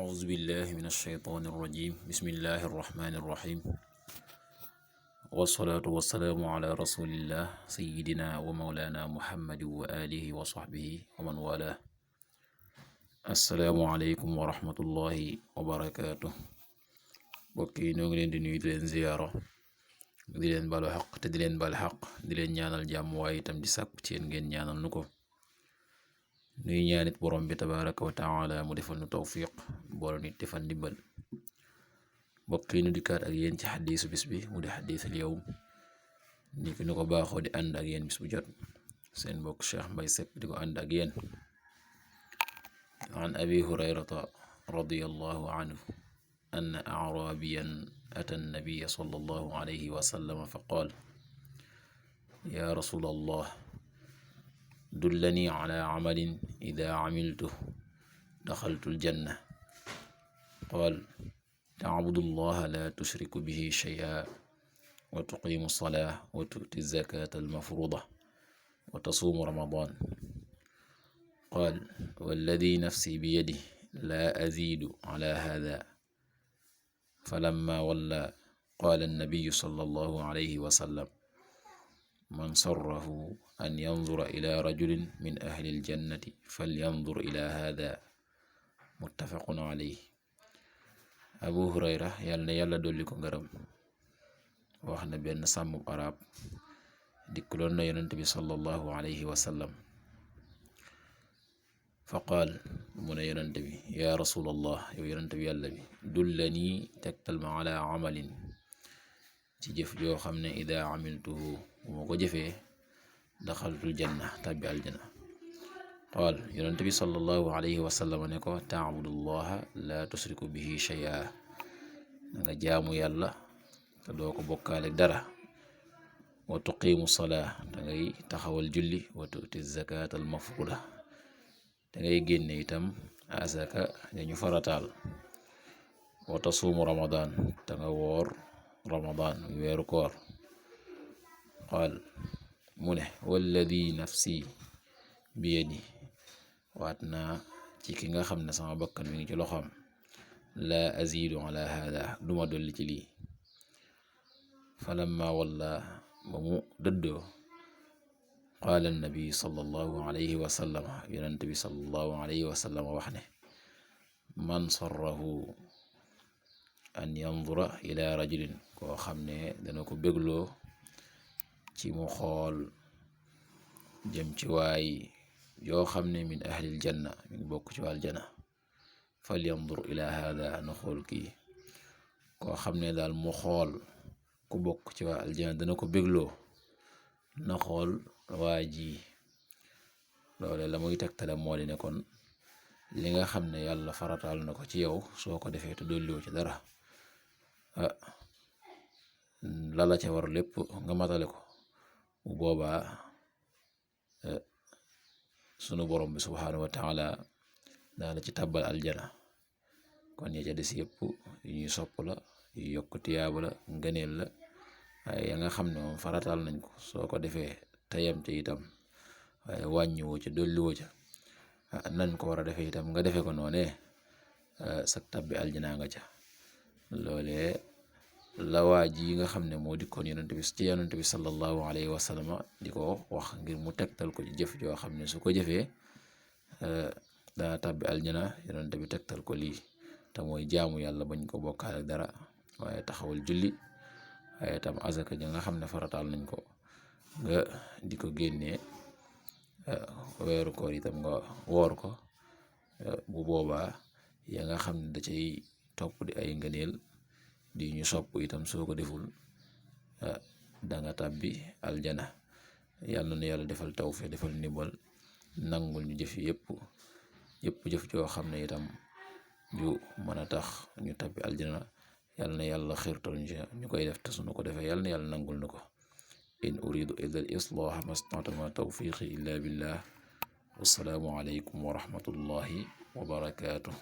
أعوذ بالله من الشيطان الرجيم بسم الله الرحمن الرحيم والصلاة والسلام على رسول الله سيدنا ومولانا محمد وآله وصحبه ومن والاه السلام عليكم ورحمة الله وبركاته bokki ñoo ngi leen di nuyu di leen ziyaara di leen balu xaq te di leen bal xaq di leen ñaanal jàmm waaye itam di sàkku ci yéen ngeen ñaanal nu ko nuy ñaanit borom bi tabaraka wa taala mu defal nu tawfiq boole nit defal ndimbal mbokk yi nu dikkaat ak yéen ci xadiisu bis bi mu di xadiisul yawm ni ki nu ko baaxoo di ànd ak yéen bis bu jot seen mbokk Cheikh Mbaye Seck di ko ànd ak yéen an abi hurayrata radiyallahu anhu anna a'rabiyan ata an-nabiyya sallallahu alayhi wa sallam fa qaala ya rasulallah dullanii ala amalin idaa camiltuhu daxaltul janna qaala tacbudu llaha laa tushriku bihi shay'an wa tuqiimu salaata wa tu'ti zakaata almafruuda wa tasuumu ramadaan qaala walladii nafsii biyadihi laa aziidu calaa haadaa falammaa wallaa qaala annabiyyu sallallahu alayhi wa sallam man sarrahu an yanzura ila rajulin min ahli aljannati falyanzur ila hada muttafaqun alayhi abu hurayra yàlla na yàlla dolli ko ngërëm wax na benn sàmmub arab dikkuloon na yonent bi sallallahu alayhi wa sallam fa qaal mu ne yonent bi yaa rasulallah yow yonent bi yàlla bi dullanii tegtal ma ala amalin ci jëf joo xam ne idaa amiltuhu bu ma ko jëfee daxaltul janna tàbbi aljana qaal yonent bi sallallahu alayhi wa sallam ne ko taabudullaha laa tusriku bihi shay'a nga jaamu yàlla te doo ko bokkaale dara wa tuqiimu salaa te ngay taxawal julli wa tu'ti zakaata al mafruuda te ngay génne itam asaka ñu farataal wa tasuumu ramadaan te nga woor ramadaan weeru koor qaal mu ne walladi nafsi biyadi waat naa ci ki nga xam ne sama bakkan mi ngi ci loxoom laa azidu ala hada duma dolli ci lii falamma walla ba mu dëddoo qaala annabi sallallahu alayhi wa sallam yonent bi sallallahu alayhi wa sallam wax ne man sarrahu an yanzura ila rajulin koo xam ne dana ko bégloo ci mu xool jëm ci waay yoo xam ne min ahlil janna mi ngi bokk ci wàl janna fal yandur ila hada na xool kii koo xam ne daal mu xool ku bokk ci waa aljanna dana ko bégloo na xool waa ji loole la muy tegtale moo di ne kon li nga xam ne yàlla farataal na ko ci yow soo ko defee te dolliwu ci dara lala ca war lépp nga matale ko bu boobaa sunu borom bi subhaanahu wa taala daala ci tàbbal aljana kon ya ca des yëpp yu ñuy sopp la yu yokk tiyaaba la ngëneel la waaye ya nga xam ne moom farataal nañ ko soo ko defee tayam ca itam waaye wàññiwoo ca dolliwoo ca nañ ko war a defee itam nga defee ko noonee sa tàbbi aljana nga ca loolee la waa ji nga xam ne moo dikkoon yonent bi sallallahu alayhi wa sallam di ko wax ngir mu tegtal ko ci jëf joo xam ne su ko jëfee dana tàbbi aljana yonent bi tegtal ko lii te mooy jaamu yàlla bañ ko bokkaale ak dara waaye taxawal julli waaye tam azaka ja nga xam ne farataal nañ ko nga di ko génnee weeru koor itam nga woor ko bu boobaa ya nga xam ne da cay topp di ay ngëneel di ñu sopp itam soo ko deful danga tàbbi aljana yàlla na yàlla defal tawfiq defal ndimbal nangul ñu jëf yëpp jëf joo xam ne itam ju mën a tax ñu tàbbi aljana yàlla na yàlla xiirtal ñu koy def te sunu ko defee yàlla na yàlla nangul na ko in uridu illa al islaha mastata'tu ma tawfiqi illa billah wassalaamu alaykum wa rahmatullahi wa barakatuh